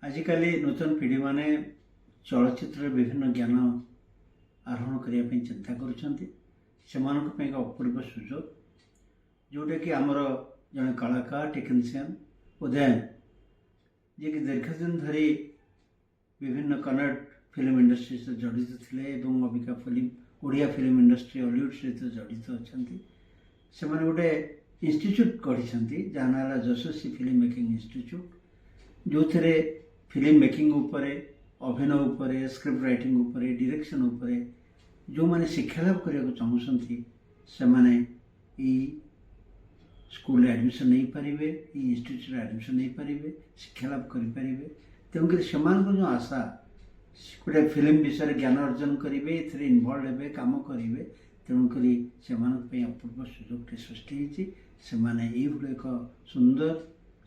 ଆଜିକାଲି ନୂତନ ପିଢ଼ିମାନେ ଚଳଚ୍ଚିତ୍ରରେ ବିଭିନ୍ନ ଜ୍ଞାନ ଆରୋହଣ କରିବା ପାଇଁ ଚିନ୍ତା କରୁଛନ୍ତି। ସେମାନଙ୍କ ପାଇଁ ଏକ ଅପୂର୍ବ ସୁଯୋଗ, ଯେଉଁଟାକି ଆମର ଜଣେ କଳାକାର, ଟେକ୍ନିସିଆନ୍ ଉଦୟନ, ଯିଏକି ଦୀର୍ଘ ଦିନ ଧରି ବିଭିନ୍ନ କନ୍ନଡ଼ ଫିଲ୍ମ ଇଣ୍ଡଷ୍ଟ୍ରି ସହିତ ଜଡ଼ିତ ଥିଲେ ଏବଂ ଅବିକା ଓଡ଼ିଆ ଫିଲ୍ମ ଇଣ୍ଡଷ୍ଟ୍ରି, ଅଲିଉଡ଼ ସହିତ ଜଡ଼ିତ ଅଛନ୍ତି। ସେମାନେ ଗୋଟେ ଇନଷ୍ଟିଚ୍ୟୁଟ୍ ଗଢ଼ିଛନ୍ତି, ଯାହା ନାଁ ହେଲା ଯଶସ୍ୱୀ ଫିଲ୍ମ ମେକିଂ ଇନଷ୍ଟିଚ୍ୟୁଟ୍, ଯେଉଁଥିରେ ଫିଲ୍ମ ମେକିଂ ଉପରେ, ଅଭିନୟ ଉପରେ, ସ୍କ୍ରିପ୍ଟ ରାଇଟିଂ ଉପରେ, ଡିରେକ୍ସନ୍ ଉପରେ ଯେଉଁମାନେ ଶିକ୍ଷାଲାଭ କରିବାକୁ ଚାହୁଁଛନ୍ତି, ସେମାନେ ଏଇ ସ୍କୁଲରେ ଆଡ଼ମିସନ୍ ନେଇପାରିବେ, ଏଇ ଇନଷ୍ଟିଚ୍ୟୁଟ୍ରେ ଆଡ଼ମିସନ୍ ନେଇପାରିବେ, ଶିକ୍ଷାଲାଭ କରିପାରିବେ। ତେଣୁକରି ସେମାନଙ୍କର ଯେଉଁ ଆଶା, ଗୋଟେ ଫିଲ୍ମ ବିଷୟରେ ଜ୍ଞାନ ଅର୍ଜନ କରିବେ, ଏଥିରେ ଇନଭଲ୍ଭ ହେବେ, କାମ କରିବେ, ତେଣୁକରି ସେମାନଙ୍କ ପାଇଁ ଅପୂର୍ବ ସୁଯୋଗଟି ସୃଷ୍ଟି ହେଇଛି। ସେମାନେ ଏଇଭଳି ଏକ ସୁନ୍ଦର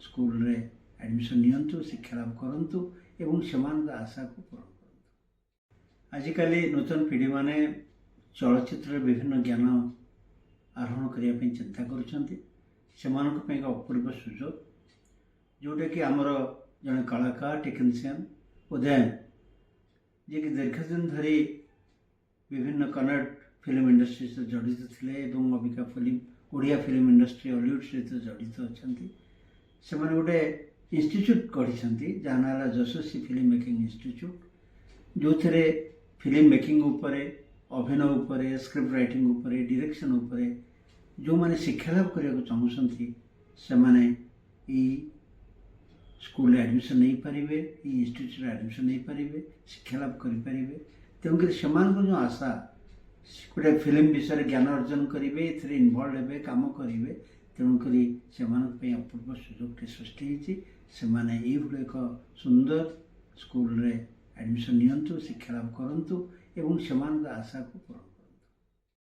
ସ୍କୁଲରେ ଆଡ଼ମିସନ୍ ନିଅନ୍ତୁ, ଶିକ୍ଷାଲାଭ କରନ୍ତୁ ଏବଂ ସେମାନଙ୍କ ଆଶାକୁ ପୂରଣ କରନ୍ତୁ। ଆଜିକାଲି ନୂତନ ପିଢ଼ିମାନେ ଚଳଚ୍ଚିତ୍ରରେ ବିଭିନ୍ନ ଜ୍ଞାନ ଆରୋହଣ କରିବା ପାଇଁ ଚିନ୍ତା କରୁଛନ୍ତି। ସେମାନଙ୍କ ପାଇଁ ଏକ ଅପୂର୍ବ ସୁଯୋଗ, ଯେଉଁଟାକି ଆମର ଜଣେ କଳାକାର, ଟେକ୍ନିସିଆନ୍ ଉଦୟନ, ଯିଏକି ଦୀର୍ଘ ଦିନ ଧରି ବିଭିନ୍ନ କନ୍ନଡ଼ ଫିଲ୍ମ ଇଣ୍ଡଷ୍ଟ୍ରି ସହିତ ଜଡ଼ିତ ଥିଲେ ଏବଂ ଅବିକା ଓଡ଼ିଆ ଫିଲ୍ମ ଇଣ୍ଡଷ୍ଟ୍ରି, ଅଲିଉଡ଼ ସହିତ ଜଡ଼ିତ ଅଛନ୍ତି। ସେମାନେ ଗୋଟେ ଇନଷ୍ଟିଚ୍ୟୁଟ୍ ଗଢ଼ିଛନ୍ତି, ଯାହା ନାଁ ହେଲା ଯଶସ୍ୱୀ ଫିଲ୍ମ ମେକିଂ ଇନଷ୍ଟିଚ୍ୟୁଟ୍, ଯେଉଁଥିରେ ଫିଲ୍ମ ମେକିଂ ଉପରେ, ଅଭିନୟ ଉପରେ, ସ୍କ୍ରିପ୍ଟ ରାଇଟିଂ ଉପରେ, ଡିରେକ୍ସନ୍ ଉପରେ ଯେଉଁମାନେ ଶିକ୍ଷାଲାଭ କରିବାକୁ ଚାହୁଁଛନ୍ତି, ସେମାନେ ଏଇ ସ୍କୁଲରେ ଆଡ଼ମିସନ୍ ନେଇପାରିବେ, ଏଇ ଇନଷ୍ଟିଚ୍ୟୁଟ୍ରେ ଆଡ଼ମିସନ୍ ନେଇପାରିବେ, ଶିକ୍ଷାଲାଭ କରିପାରିବେ। ତେଣୁକରି ସେମାନଙ୍କର ଯେଉଁ ଆଶା, ଗୋଟେ ଫିଲ୍ମ ବିଷୟରେ ଜ୍ଞାନ ଅର୍ଜନ କରିବେ, ଏଥିରେ ଇନଭଲ୍ଭ ହେବେ, କାମ କରିବେ, ତେଣୁକରି ସେମାନଙ୍କ ପାଇଁ ଅପୂର୍ବ ସୁଯୋଗଟି ସୃଷ୍ଟି ହେଇଛି। ସେମାନେ ଏଇଭଳି ଏକ ସୁନ୍ଦର ସ୍କୁଲରେ ଆଡ଼ମିସନ୍ ନିଅନ୍ତୁ, ଶିକ୍ଷାଲାଭ କରନ୍ତୁ ଏବଂ ସେମାନଙ୍କ ଆଶାକୁ ପୂରଣ